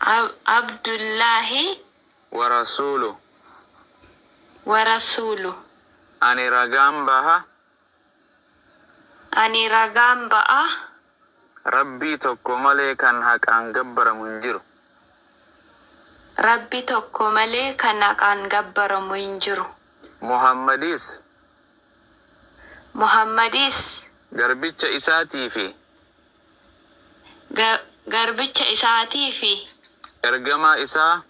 Abdullaahi. Wa rasuulu. Wa rasuulu. Ani ragaan baha. Ani ragaan ba'a. Rabbii tokko malee kan haqaan gabbaramu hin jiru. Rabbi tokko malee kan haqaan gabbaramu hin jiru. Muhammadis. Muhammadis. Garbicha isaatii fi. Garbicha isaatii fi. Ergamaa isaa.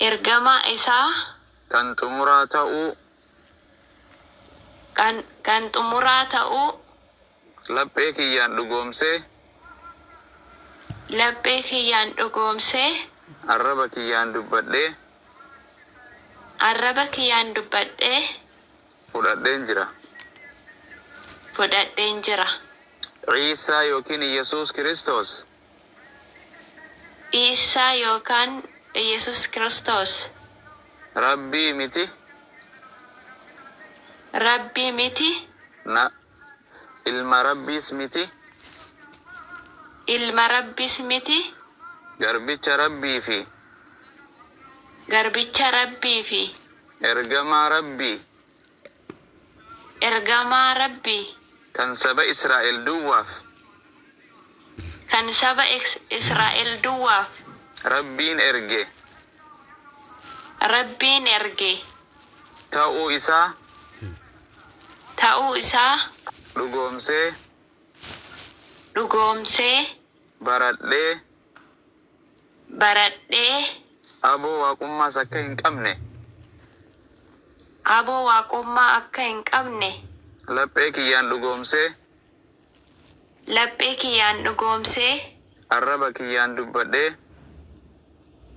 Ergamaa isaa. Kan xumuraa ta'uu. Kan xumuraa ta'uu. Laphee kiyyaan dhugoomsee. Laphee kiyyaan dhugoomsee. Arraba kiyyaan dubbadhee. Arraba kiyyaan dubbadhee. Fudhadheen jira. Fudhadheen jira. Ciisaa yookiin Iyyasuus Kiristoos. Iisaa yookaan Iyyasuus Kiristoos. Rabbii miti. Rabbii miti. Na ilma Rabbiis miti. Ilma Rabbiis miti. Garbicha Rabbii fi. Garbicha Rabbii fi. Ergamaa Rabbii. Ergamaa Rabbii. Kan saba Israa'el duwwaaf. Kan saba Israa'el duwwaaf. Rabbiin erge. Rabbiin erge. Ta'uu isaa. Ta'uu isaa. Dhugoomsee. Dhugoomsee. Baradhee. Baradhee. Aboo waaqummaas akka hin qabne. Aboo waaqummaa akka hin qabne. Laphee kiyyaan dhugoomsee. Laphee kiyyaan dhugoomsee. Arraba kiyyaan dubbadhee.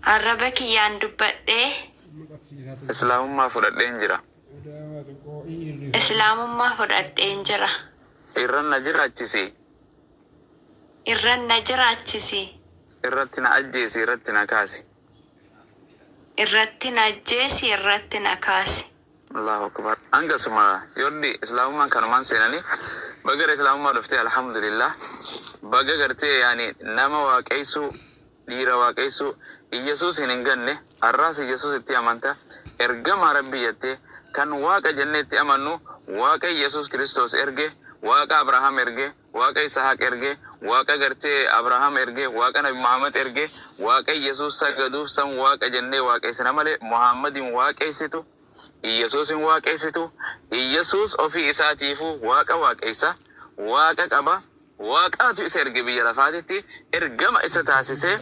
Arraba kiyyaan dubbadhee. Islaamummaa fudhadheen jira. Islaamummaa fudhadheen jira. Irran na jiraachisi. Irran na jiraachisi. Irratti na ajjeesi, irratti na kaasi. Irratti na ajjeesi, irratti na kaasi. Allahu akbar. Hangasuma yordi islaamummaan kanumaan seenanii baga gara islaamummaa dhuftee, alhamdulillah. Baga gartee yaani nama waaqeessuu, dhiira waaqeessuu, Iyyasuus hin ganne, har'aas Iyyasuus itti amanta, ergamaa Rabbii jettee kan Waaqa jennee itti amannu, Waaqa Iyyasuus Kiristoos erge, Waaqa Abrahaam erge, Waaqa Isahaaq erge, Waaqa gartee Abrahaam erge, Waaqa Nabi Muhammad erge, Waaqa Iyyasuus sagaduuf san Waaqa jennee waaqeessina malee Muhammadin waaqeessitu, Iyyasuusin waaqeessitu. Iyyasuus ofii isaatiifuu Waaqa waaqeessa, Waaqa qaba, Waaqaatu isa erge biyya lafaatitti, ergama isa taasisee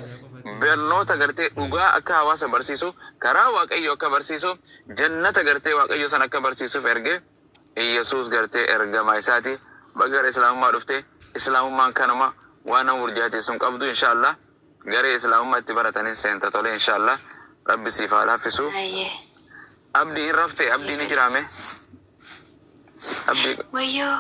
barnoota gartee dhugaa akka hawaasa barsiisu, karaa Waaqayyo akka barsiisu, jannata gartee Waaqayyo san akka barsiisuuf erge. Iyyasuus gartee ergama isaati. Baga gara islaamummaa dhufte. Islaamummaan kanuma, waan nama burjaachisu hin qabdu. Inshaallah garee islaamummaa itti baratanin seenta. Tole, inshaallah Rabbi siif haa laaffisu. Ayyee. Abdii hin rafte? Abdii ni jiraame? Abdii. Wayyoo.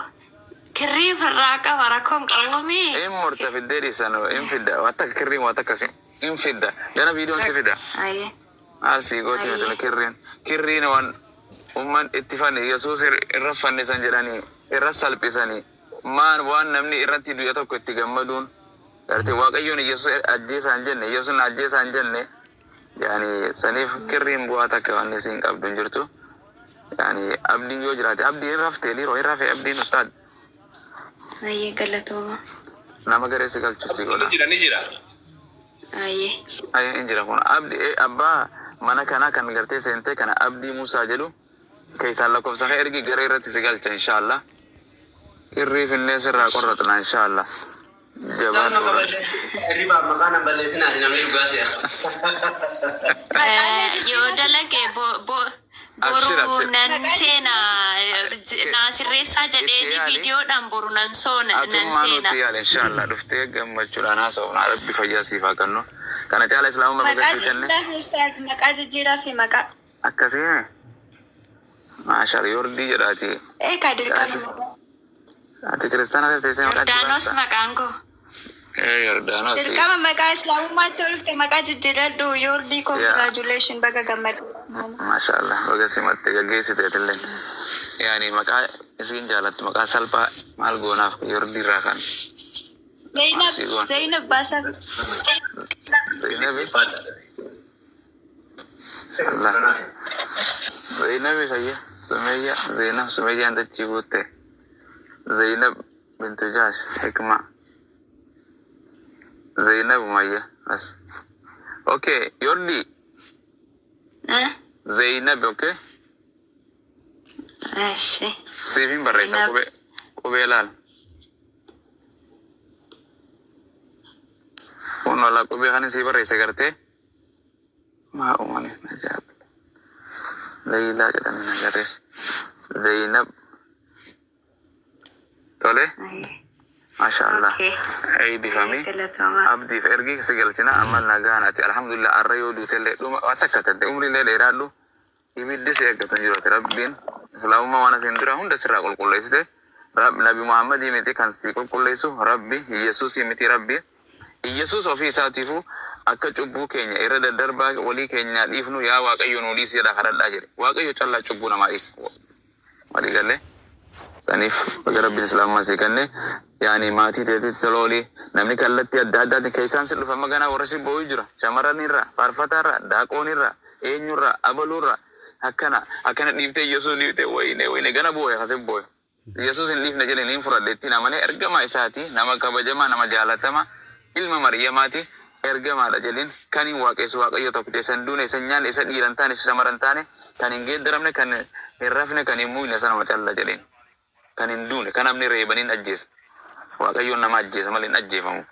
Kirrii ofirraa qaba, rakkoon qabumii. In murta fiddee dhiisan in fidda, waan takka kirriin waan takka in fidda, gana viidiyoon si fida. Ayyee. Maal sii gooti miti? Ayyee. Kirriin waan umman itti fanni, Yesuus irra fannisan jedhanii irra salphisanii, maan waan namni irratti du'e tokko itti gammaduun gartee Waaqayyoon Yesuus ajjeesaan jenne, Yesuus na ajjeesaan jenne, yaani saniif kirriin bu'aa takka waan isiin qabdu hin jirtu. Yaani Abdiin yoo jiraate, Abdiin hin raftee dhiiroo, hin rafe Abdiin ustaad. Ayyee, galatooma. Nama garee si galchu si Ni godha. jira, ni jira. Ayyee. Ay, hin jira kun Abdi abbaa mana kanaa kan gartee seentee kana Abdii Musaa jedhu keessaan lakkoofsa kee ergi, garee irratti si galcha inshaallah. Kirrii finnee sirraa qorratna inshaallah. Isaan Jabaadhu. maqaa balleessinaa, hirribaaf maqaa nan balleessinaa, namni dhugaa si'a. Maqaalee Yoo jijjiirraa dalage Abshir, boru abshir. nan Maqaa seena Itti naa sirreessaa itti jedheeni yaali. viidiyoodhaan boru nan soona nan Atummaa seena. nutti yaali, inshaallah dhuftee gammachuudhaan haasofna. Rabbi fayyaa siif haa kennu. Kana caala islaamummaa Maqaa baga sii kenne. jijjiiraa fi ustaaz, maqaa jijjiiraa fi maqaa. Akkasii maashaallah, Yordii jedhaati. Eekaa, dirqama. Ati kiristaana keessa teessee maqaa itti Yordaanos baasta. maqaan koo. Ee, Yordaanos. Dirqama maqaa islaamummaatti ol dhufte maqaa jijjiiradhu Yordii. Congratulation, baga gammadde. Maashaallah, baga simatte gaggeessite atillee. Yaani maqaa isiin jaalattu, maqaa salphaa maal goonaaf Yordii irraa kan. Zainab. Maal sii goona? Zainab baasaa. Zainabi. Allah. Zainabi sayya. Sumayya. Zainab Sumayyaan dachii guutte. Zainab bintu Jaash. Hikma. Zainab Umayya. As. Okay. Yordi. Eh? Zainab okay. Eshi. Siifin barreessa Zainab. qubee qubee laal. Kun wala qubee kan sii barreesse gartee. Maa uumame najaat. Leeyilaa jedhame na garreesse. Zainab. Tole. Masha Allah. Okay. Eebbifamii. Galatoomaa. Abdiif ergi si galchina amma nagaan ati alhamdulillah arra yoo duutellee dhuma waan takka tatte umriillee dheeraadhu ibiddi si eeggatu hin jiru ati rabbiin islaamummaa waan asiin dura hunda sirraa qulqulleessite nabi Muhammadii miti kan si qulqulleessu rabbi Yesuusii miti rabbi Yesuus ofii isaatiifuu akka cubbuu keenya irra daddarbaa walii keenyaa dhiifnu yaa Waaqayyo nuu dhiisi jedhaa kadhadhaa jedhe. Waaqayyo callaa cubbuu namaa dhiisa. Walii galee. Saniif baga rabbiin islaamummaa sii kenne yaani maatii teetitti tola olii namni kallattii adda addaatiin keessaan si dhufa maganaa warra si boo'uu jira shamarran irra faarfataa irra daaqoon irra eenyurra abaluurra akkana akkana dhiiftee Yesuus dhiiftee wayine wayine gana boo'e kasee boo'e. Yesuus hin dhiifne jedhe niin fudhadhe ittiin amanee ergamaa isaati nama kabajamaa nama jaalatama ilma Maryamaati ergamaadha jedhin kan hin waaqessu waaqayyo tokko isa hin duune isa hin nyaanne isa dhiira hin taane isa shamara hin taane kan hin geeddaramne kan hin rafne kan hin muuyne isa nama calla jedhin kan hin duune kan namni reebaniin ajjeesa waaqayyoon nama ajjeesa malee hin ajjeefamu.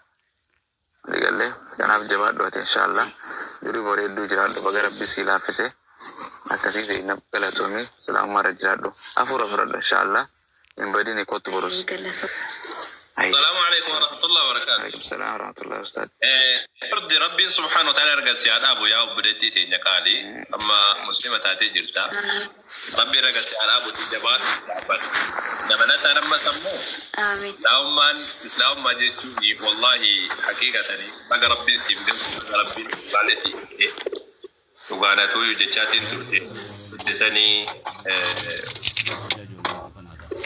Waliigallee kanaaf jabaadhu ati inshaallah durii bareedduu jiraadhu baga rabbi sii laaffise akkasii Zainab galatoomii islaamummaa irra jiraadhu hafuura fudhadhu inshaallah hin badini kottu borus. Galatoomaa. السلام عليكم ورحمة الله وبركاته. Alaikum salaam warahmatullahi ustaad. Fardi Rabbiin subhaanahu wa ta'ala erga si haa dhaabu yaa obboleettii teenya qaalii amma muslima taatee jirta. Rabbi erga si haa dhaabu si jabaatu dhaabbata. Dabalataan ammas ammoo Amiin. islaamummaan islaamummaa jechuun wallahi haqiiqatanii baga Rabbiin siif galchu baga Rabbiin dhugaalee siif kenne dhugaanatuu jechaatiin turte hojjetanii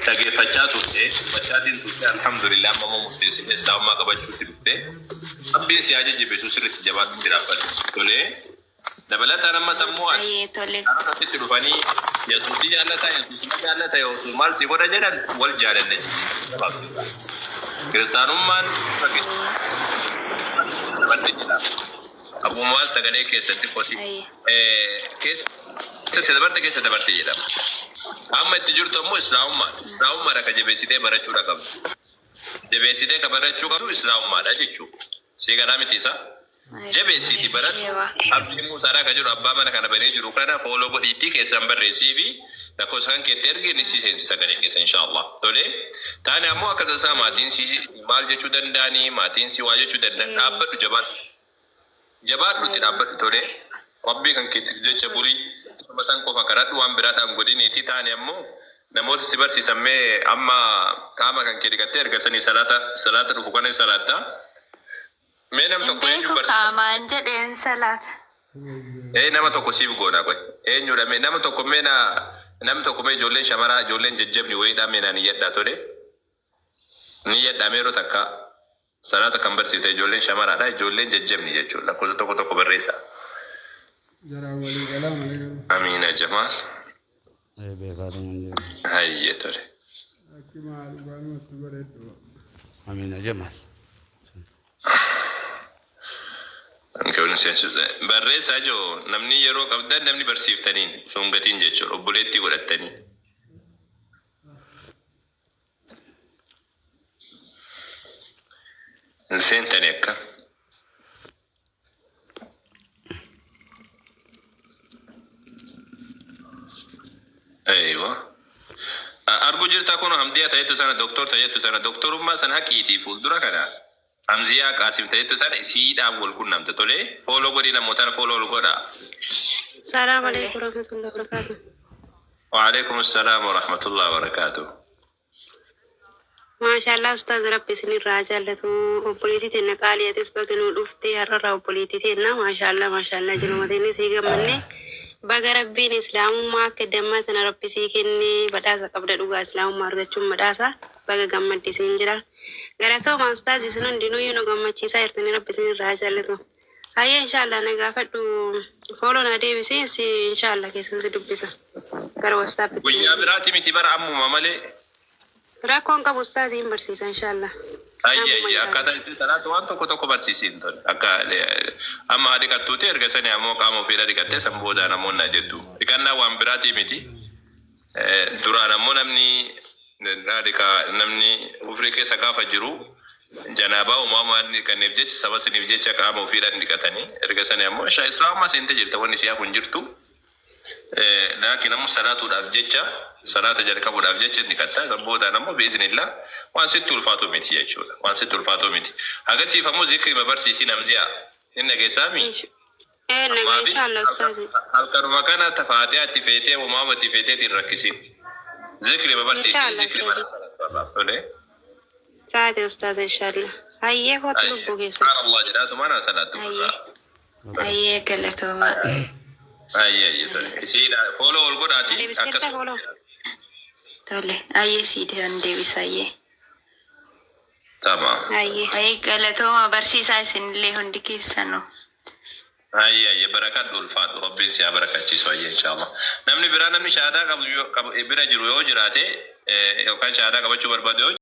dhageeffachaa turte dubbachaatiin turte alhamdulillah amma immoo murteessitee islaamummaa qabachuutti dhufte rabbiin si haa jajjabeessu sirriitti jabaatu itti dhaabbatu tolee dabalataan ammas ammoo ati Ayyee tole. asitti dhufanii yesuus si jaallata yesuus na jaallata yesuus maal si godha jedhan wal jaalanne jechuudha. Kiristaanummaan dabarte jira. Abbummaan sagalee keessatti qoti. Ayyee. Keessa dabarte keessa dabarte jedhama. Amma itti jirtu ammoo islaamummaa. Islaamummaadha ka jabeessitee barachuudha qabdu. Jabeessitee ka barachuu qabdu islaamummaadha jechuudha. Sii galaa miti isaa? Jabeessiiti baradhu. Eewa. Abdii Muusaadhaa ka jiru abbaa mana kana banee jiru kana follow godhiitti keessan barreessii fi lakkoofsa kan keetti ergi inni si seensisa sagalee keessa inshaallah. Tole. Taane ammoo akka tasaa maatiin si maal jechuu danda'anii maatiin si waa jechuu danda'an dhaabbadhu jabaadhu. Jabaadhu itti dhaabbadhu tole. Rabbii kan keetti jecha burii. Saba san qofa kadhadhu waan biraadhaan godhiniiti taane ammoo namoota si barsiisan mee amma qaama kan kee dhiqattee erga sanii salaata salaata dhufu kana salaatta. Mee nam Hin tokko eenyu beeku barsiisa? qaamaan jedheen salaata. Ee nama tokko siif goona qoy. Eenyudha mee nama tokko mee na nam tokko mee ijoolleen shamaraa ijoolleen jajjabni wayiidhaa mee naa niyyadhaa tole. Niyyadhaa mee yeroo takka salaata kan barsiifte ijoolleen shamaraadha ijoolleen jajjabni jechuudha lakkoofsa tokko tokko barreessa. Jaraa walii galaa malee garuu. Amiina Jamaal. Ee beekaatu hin jiru. Hayyee tole. Akki maal dhugaanumatti bareeddu. Amiina Jamaal. Hanqifni seensisa. Barreessaa jiru namni yeroo qabdan namni barsiiftaniin osoo hin gatiin jechuudha obboleettii godhattanii. Hin seentanii akka. Aywa. Argu jirta kun Hamdiyaa ta'ettu tana doktor ta'ettu tana doktorummaa san haqiitii fuuldura kana Hamziyaa Qaasim ta'ettu tana isiidhaan wal qunnamte tolee follow godhii namootaan follow ol godhaa. Salaam Tole. alaikum warahmatullahi wabarakatuh. Waalaikum salaam wa rahmatullahi wa barakatuh. Maashaallah ustaaz rabbi isinirraa haa jaallatu. Obboleettii teenna qaalii atis baga nuu dhuftee har'arraa obboleettii teenna maashaallah maashaallah jiruma teenne sii gammanne baga rabbiin islaamummaa akka dammaa tana rabbi sii kenne badhaasa qabda dhugaa islaamummaa argachuun badhaasa baga gammadde siin jira. Galatooma ustaaz isin hundinuyyuu nu gammachiisaa jirtanii rabbi isinirraa haa jaallatu. Hayyee inshaallah na gaafadhu follow na deebisee si inshaallah keessan si dubbisa. Gara WhatsAppitti. Guyyaa biraati miti bara ammuma malee. Rakkoon qabu ustaazii hin barsiisa inshaallah. Ayye ayye akkaataa itti salaatu waan tokko tokko barsiisiin tole. Akka amma haa dhiqattuuti erga sani ammoo qaama ofiirra dhiqattee san boodaan ammoo naa jettu. Dhiqannaa waan biraatii miti. Duraan ammoo namni namni kufrii keessa gaafa jiru janaabaa uumamaa waan dhiqanneef jecha saba saniif jecha qaama ofiidhaan dhiqatanii erga sani ammoo islaamummaa seente jirta wanni si hafu hin jirtu. Laakiin ammoo salaatuudhaaf jecha salaata jalqabuudhaaf jecha hin dhiqatta san boodaan ammoo biiznillah waan sitti ulfaatu miti jechuudha waan sitti ulfaatu miti. Hagasiif ammoo zikrima barsiisi namzi'a inni dhageessaami. Ee nagaa Ammaafi inshaallah ustaazi. halkanuma kana tafaatee atti feetee umaama itti feeteetiin rakkisin. Zikrima barsiisi Inshaallah zikrima ustaazi. tole. Saate ustaaza inshaallah. Hayyee kootu lubbuu keessa. Subhaanallah jedhaatuma naa salaattu. Hayyee. Hayyee galatoomaa. Ayyee ayyee tole. Isiidha follow ol godhaati Deebisteetta akkasuma. follow. Tole. Hayyee sii deeman deebisa hayyee. Tamam. Hayyee. Hayyee galatoomaa barsiisaa isinillee hundi keessanuu. Ayyee ayyee barakadhu ulfaadhu rabbiin si haa barakachiisu ayyee inshaallah. Namni biraa namni shahaadaa qabu bira jiru yoo jiraate yookaan shahaadaa qabachuu barbaadu yoo